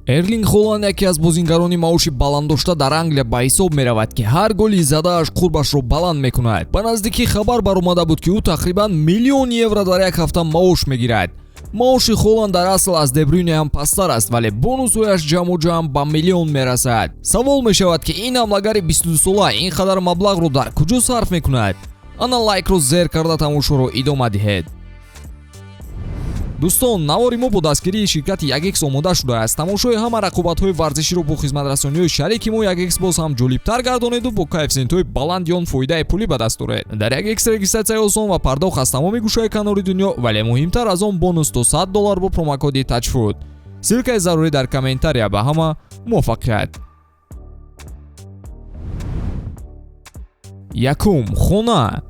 Эрлинг Холанд яке аз бозингарони маоши баланддошта дар Англия ба ҳисоб меравад, ки ҳар голи задааш қурбашро баланд мекунад. Ба наздикӣ хабар баромада буд, ки ӯ тақрибан миллион евро дар як ҳафта маош мегирад. Маоши Холанд дар асл аз Дебрюне ҳам пасттар аст, вале бонусҳояш ҷамъу ҷамъ ба миллион мерасад. Савол мешавад, ки ин ҳамлагари 22сола ин қадар маблағро дар куҷо сарф мекунад? Ана лайкро зер карда тамошоро идома диҳед. Дӯстон, навори мо бо дастгирии ширкати Ягекс омода шудааст. Тамошои ҳама рақобатҳои варзиширо бо хизматрасониҳои шарики мо Ягекс боз ҳам ҷолибтар гардонеду бо коэффисиентҳои баланди он фоидаи пулӣ ба даст оред. Дар Ягекс регистратсияи осон ва пардохт аз тамоми гӯшаи канори дунё, вале муҳимтар аз он бонус то $100 бо промокоди TAJFOOT. Ссылкаи зарурӣ дар комментария. Ба ҳама муваффақият. Якум: хона.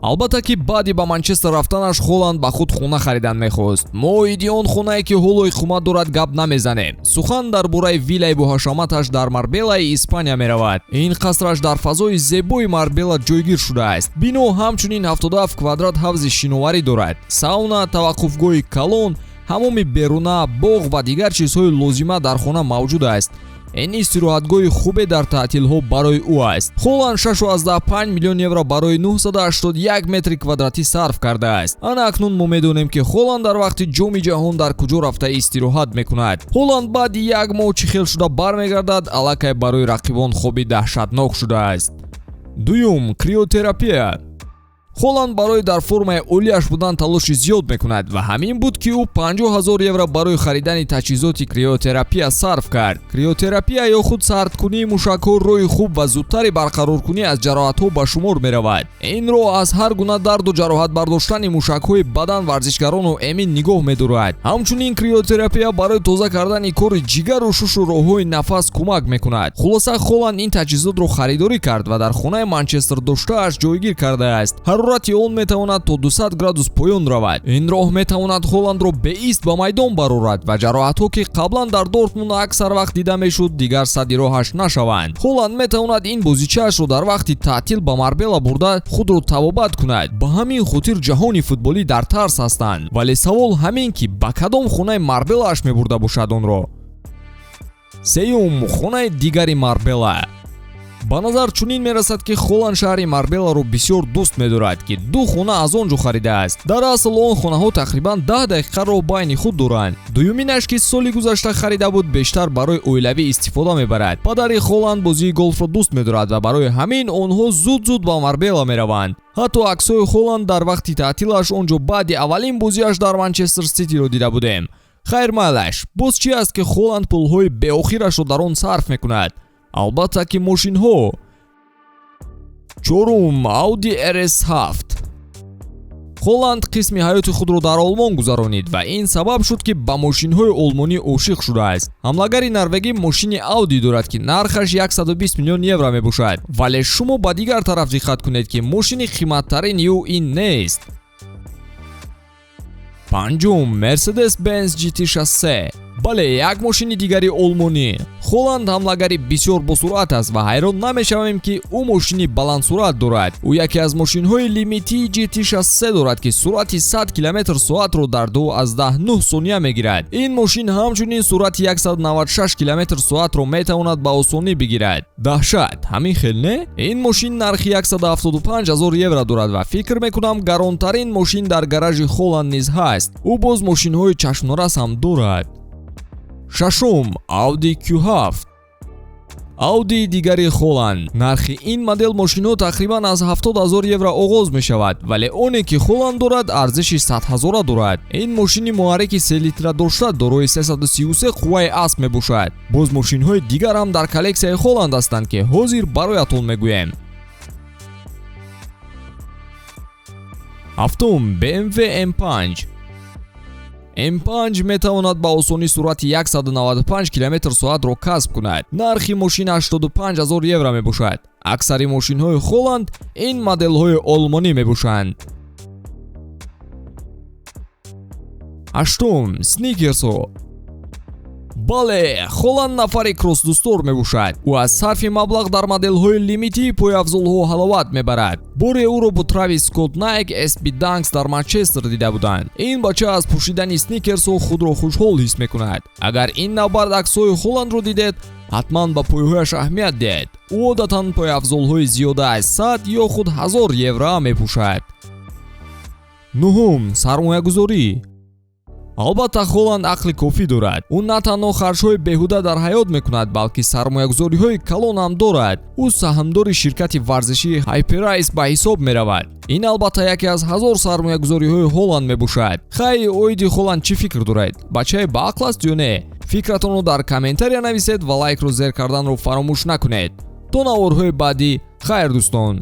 Албатта, ки баъди ба Манчестер рафтанаш Холанд ба худ хона харидан мехост. Мо оиди он хонае, ки ҳоло иқомат дорад, гап намезанем. Сухан дар бораи виллаи боҳашаматаш дар Марбелаи Испания меравад. Ин қасраш дар фазои зебои Марбела ҷойгир шудааст. Бино ҳамчунин 77 квадрат ҳавзи шиноварӣ дорад, сауна, таваққуфгоҳи калон, ҳамоми беруна, боғ ва дигар чизҳои лозима дар хона мавҷуд аст. Ин истироҳатгоҳи хубе дар таътилҳо барои ӯ аст. Холанд 6,5 миллион евро барои 981 метри квадратӣ сарф кардааст. Ана акнун мо медонем, ки Холанд дар вақти Ҷоми ҷаҳон дар куҷо рафта истироҳат мекунад. Холанд баъди як моҳ чӣ хел шуда бармегардад, аллакай барои рақибон хоби даҳшатнок шудааст. Дуюм: криотерапия. Холанд барои дар формаи олияш будан талоши зиёд мекунад ва ҳамин буд, ки ӯ 50 0 евро барои харидани таҷҳизоти криотерапия сарф кард. Криотерапия ё худ сардкунии мушакҳо роҳи хуб ва зудтари барқароркунӣ аз ҷароҳатҳо ба шумор меравад. Ин роҳ аз ҳар гуна дарду ҷароҳат бардоштани мушакҳои бадан варзишгаронро эмин нигоҳ медорад. Ҳамчунин криотерапия барои тоза кардани кори ҷигару шушу роҳҳои нафас кӯмак мекунад. Хулоса, Холанд ин таҷҳизотро харидорӣ кард ва дар хонаи Манчестер доштааш ҷойгир кардааст. Ҳарорати он метавонад то 200 градус поён равад. Ин роҳ метавонад Холандро беист ба майдон барорад ва ҷароҳатҳо, ки қаблан дар Дортмунд аксар вақт дида мешуд, дигар садди роҳаш нашаванд. Холанд метавонад ин бозичаашро дар вақти таътил ба Марбела бурда худро табобат кунад. Ба ҳамин хотир ҷаҳони футболӣ дар тарс ҳастанд, вале савол ҳамин, ки ба кадом хонаи Марбелааш мебурда бошад онро. Сеюм: хонаи дигари Марбела. Ба назар чунин мерасад, ки Холанд шаҳри Марбеларо бисёр дӯст медорад, ки ду хона аз он ҷо харидааст. Дар асл он хонаҳо тақрибан 10 дақиқа роҳ байни худ доранд. Дуюминаш, ки соли гузашта харида буд, бештар барои оилавӣ истифода мебарад. Падари Холанд бозии голфро дӯст медорад ва барои ҳамин онҳо зуд-зуд ба Марбела мераванд. Ҳатто аксҳои Холанд дар вақти таътилаш он ҷо баъди аввалин бозиаш дар Манчестер Ситиро дида будем. Хайр, майлаш, боз чӣ аст, ки Холанд пулҳои беохирашро дар он сарф мекунад? Албатта, ки мошинҳо. Чорум: Audi RS7. Холанд қисми ҳаёти худро дар Олмон гузаронид ва ин сабаб шуд, ки ба мошинҳои олмонӣ ошиқ шудааст. Ҳамлагари норвегӣ мошини Audi дорад, ки нархаш 120 миллион евро мебошад. Вале шумо ба дигар тараф диққат кунед, ки мошини қиматтарини ӯ ин нест. Панҷум: Mercedes-Benz GT63. Бале, як мошини дигари олмонӣ. Холанд ҳамлагари бисёр босуръат аст ва ҳайрон намешавем, ки ӯ мошини баландсуръат дорад. Ӯ яке аз мошинҳои лимитии GT63 дорад, ки суръати 100 км соатро дар 2,9 сония мегирад. Ин мошин ҳамчунин суръати 196 км соатро метавонад ба осонӣ бигирад. Даҳшат, ҳамин хел не? Ин мошин нархи 175 ҳазор евро дорад ва фикр мекунам, гаронтарин мошин дар гаражи Холанд низ ҳаст. Ӯ боз мошинҳои чашмнорас ҳам дорад. Шашум: Audi Q7. Audi дигари Холанд. Нархи ин модел мошинҳо тақрибан аз 70 ҳазор евро оғоз мешавад, вале оне, ки Холанд дорад, арзиши 100 ҳазора дорад. Ин мошини муҳаррики 3 литра дошта, дорои 333 қувваи асп мебошад. Боз мошинҳои дигар ҳам дар коллексияи Холанд ҳастанд, ки ҳозир бароятон мегӯем. Ҳафтум: BMW M5. М5 метавонад ба осонӣ суръати 195 км соатро касб кунад. Нархи мошин 85 ҳазор евро мебошад. Аксари мошинҳои Холанд ин моделҳои олмонӣ мебошанд. Ҳаштум: сникерсҳо. Бале, Холанд нафари кроссдӯстдор мебошад. Ӯ аз сарфи маблағ дар моделҳои лимитии пойафзолҳо ҳаловат мебарад. Боре ӯро бо Травис Скотт Nike SB Dunks дар Манчестер дида буданд. Ин бача аз пӯшидани сникерсҳо худро хушҳол ҳис мекунад. Агар ин навбат аксҳои Холандро дидед, ҳатман ба пойҳояш аҳамият диҳед. Ӯ одатан пойафзолҳои зиёда аз 100 ё худ 1000 евро мепӯшад. Нуҳум: сармоягузорӣ. Албатта, Холанд ақли кофӣ дорад. Ӯ на танҳо харҷҳои беҳуда дар ҳаёт мекунад, балки сармоягузориҳои калон ҳам дорад. Ӯ саҳмдори ширкати варзишии Hyperice ба ҳисоб меравад. Ин албатта яке аз ҳазор сармоягузориҳои Холанд мебошад. Хай, оиди Холанд чӣ фикр доред? Бачаи баақл аст ё не? Фикратонро дар комментария нависед ва лайкро зер карданро фаромӯш накунед. То наворҳои баъдӣ, хайр, дӯстон.